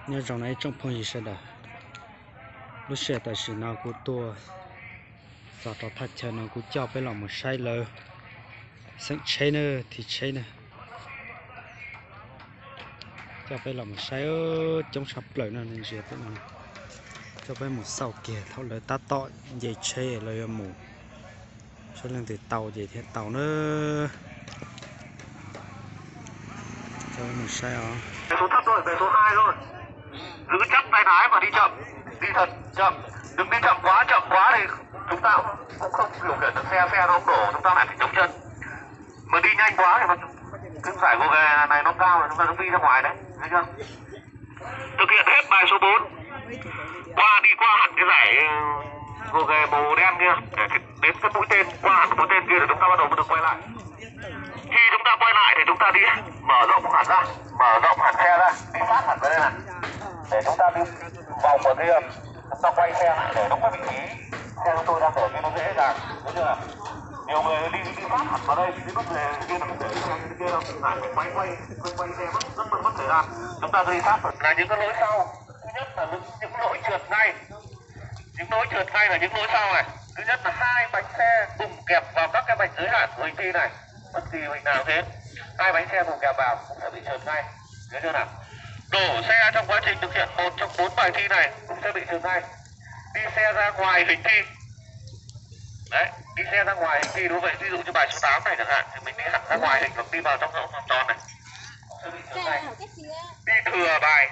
Nyob zoo na ib tsoom phooj ywg sawv daws, lub sij hawm tam sim no kuv tuaj txog rau thaj chaw no kuv coj peb los mus saib lawv xeem tsheb na, thim tsheb na. Coj peb los mus saib coob tshaj plaws no ntsia peb no. Coj peb mus xauj kiag thaum lawv tab tom nce tsheb lawv yuav mus, saib leej twg tau ces thiaj tau na. Coj peb mus saib os. Số thấp thôi, về số hai thôi. Cứ chắc tay lái mà đi chậm, đi thật chậm. Đừng đi chậm quá, chậm quá thì chúng ta cũng không điều khiển được xe, xe nó cũng đổ, chúng ta lại phải chống chân. Mà đi nhanh quá thì nó, cái giải gồ ghề này nó cao rồi, chúng ta sẽ phi ra ngoài đấy, thấy chưa? Thực hiện hết bài số bốn. Qua, đi qua hẳn cái dải gồ ghề màu đen kia, để đến cái mũi tên, qua hẳn cái mũi tên kia rồi chúng ta bắt đầu mới được quay lại. Khi chúng ta quay lại thì chúng ta đi mở rộng hẳn ra, mở rộng hẳn xe ra, đi sát hẳn vào đây này. Để chúng ta đi vòng vào kia, chúng ta quay xe lại để đúng cái vị trí xe chúng tôi đang để kia nó dễ dàng, thấy chưa? Nhiều người đi, đi sát hẳn vào đây, cái lúc này kia nó để xe kia nó lại phải quay, quay, quay xe mất, rất mất, mất thời gian. Chúng ta đi sát là những cái lỗi sau. Thứ nhất là những, những lỗi trượt ngay. Những lỗi trượt ngay là những lỗi sau này. Thứ nhất là hai bánh xe cùng kẹp vào các cái vạch giới hạn của hình thi này. Bất kỳ hình nào thế, hai bánh xe cùng kẹp vào cũng sẽ bị trượt ngay. Nhớ chưa nào? Đổ xe trong quá trình thực hiện một trong bốn bài thi này cũng sẽ bị trượt ngay. Đi xe ra ngoài hình thi. Đấy, đi xe ra ngoài hình thi đúng vậy. Ví dụ như bài số tám này chẳng hạn, thì mình đi hẳn ra ngoài hình hoặc đi vào trong cái vòng tròn này. Đi thừa bài.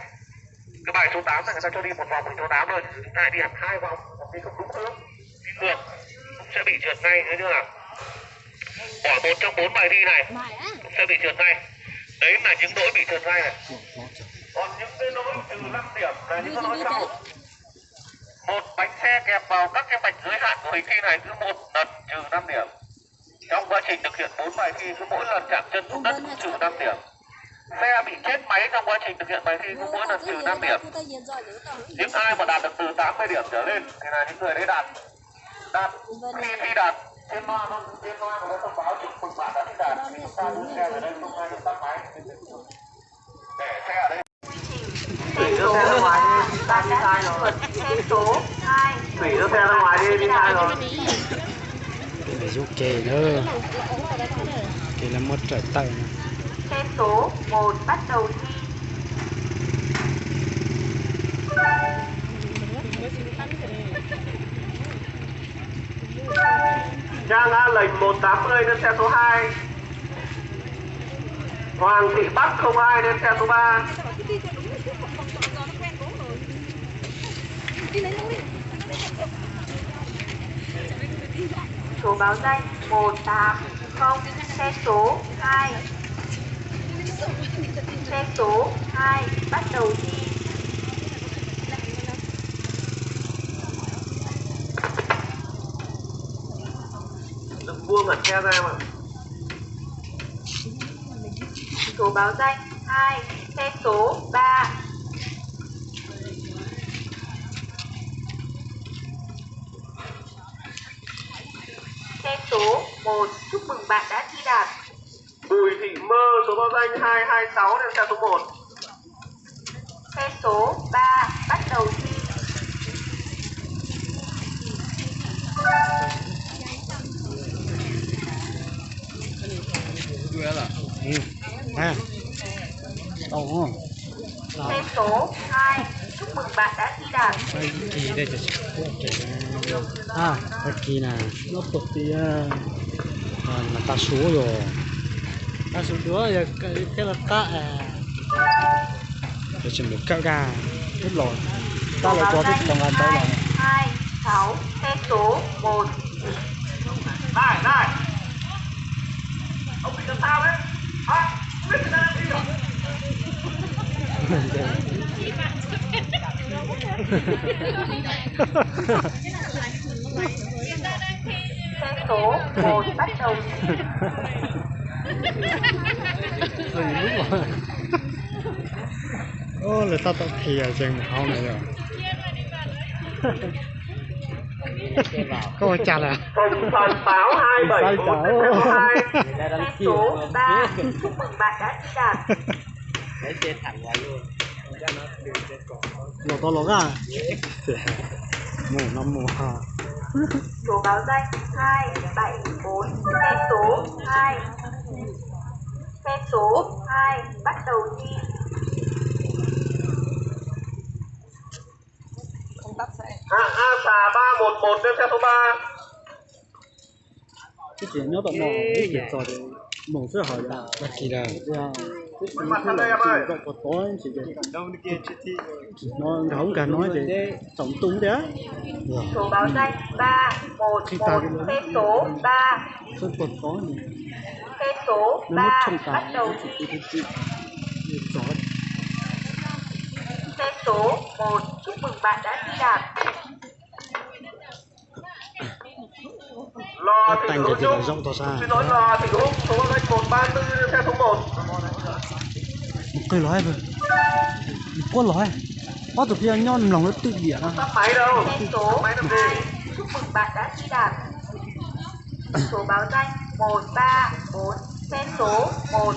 Cái bài số tám này người ta cho đi một vòng với số tám thôi, chúng ta đi hẳn hai vòng, đi không đúng hướng, đi ngược, cũng sẽ bị trượt ngay, nhớ chưa nào? Bỏ một trong bốn bài thi này cũng sẽ bị trượt ngay. Đấy là những lỗi bị trượt ngay này. Còn những cái lỗi trừ năm điểm là những cái lỗi sau. Một bánh xe kẹp vào các cái vạch giới hạn của hình thi này cứ một lần trừ năm điểm. Trong quá trình thực hiện bốn bài thi, cứ mỗi lần chạm chân xuống đất cũng trừ năm điểm. Xe bị chết máy trong quá trình thực hiện bài thi, cứ mỗi lần trừ năm điểm. Những ai mà đạt được từ tám mươi điểm trở lên thì là những người đấy đạt, đạt, khi thi đạt, trên loa, trên loa người ta thông báo chúc mừng bạn đã thi đạt, thì chúng ta đưa xe về đây, không ai được tắt máy. Để xe ở đây. Thủy đưa xe ra ngoài đi, đi sai rồi. Thủy đưa xe ra ngoài đi, đi sai rồi. Ces lawv yub ke na, ces lawv muab raws tawm na. Xe số một bắt đầu thi. Trang Á Lệnh một tám mươi, lên xe số hai. Hoàng Thị Bắc không hai, lên xe số ba. Số báo danh một tám không, xe số hai. Xe số hai bắt đầu thi. Số báo danh hai, xe số ba. Xe số một, chúc mừng bạn đã thi đạt. Bùi Thị Mơ, số báo danh hai hai sáu, lên xe số một. Xe số ba bắt đầu thi. Xe số hai, chúc mừng bạn đã thi đạt. Tag kis na, mas tag su yog, tag su duav yog thiab los qab, tsis mus kawm kag, ib los tab lawv tua tib too nqa ntawv los. Hai sáu, xe số một. Này, này. Ông bị làm sao đấy? Hả? Không biết người ta đang thi à? Xe số một bắt đầu. Ơ, lawv tab tom khiav zeeg hauv no yog. Koj ua cas lawm? Hồng Thuận Báo hai bảy bốn, xe số hai. Xe số ba, chúc mừng bạn đã thi đạt. Los tau los a. Mus no mus. Số báo danh hai bảy bốn, xe số hai. Xe số hai bắt đầu ghi. Hãng A xà ba một một, tiếp theo số ba. Twb tsis nyob tom no, twb tsis txog ces mus xwb hos yog. Tsis tsis tsis zaum puas tod ces no nkag hauv nkag no ces tsaus ntuj tiag. Số báo danh ba một một, xe số ba. Xwb puas tod, xe số ba bắt đầu ghi. Txog. Xe số một, chúc mừng bạn đã ghi đạt. Los Tag nkaus ces los zaum tog sab. Xin lỗi, lo tình huống số báo danh một ba tư, tiếp theo số một. Mus qwg los, mus quaj los, ob tug pheej nyob mloog lub twj diam no. Tắt máy đâu? Xe số hai, chúc mừng bạn đã ghi đạt. Số báo danh một ba bốn, xe số một.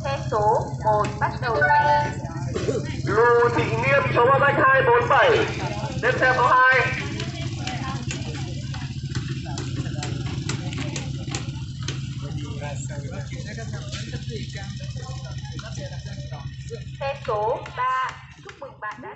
Xe số một bắt đầu ghi. Lù Thị Niêm số báo danh hai bốn bảy. Tiếp theo số hai. Xe số ba, chúc mừng bạn đã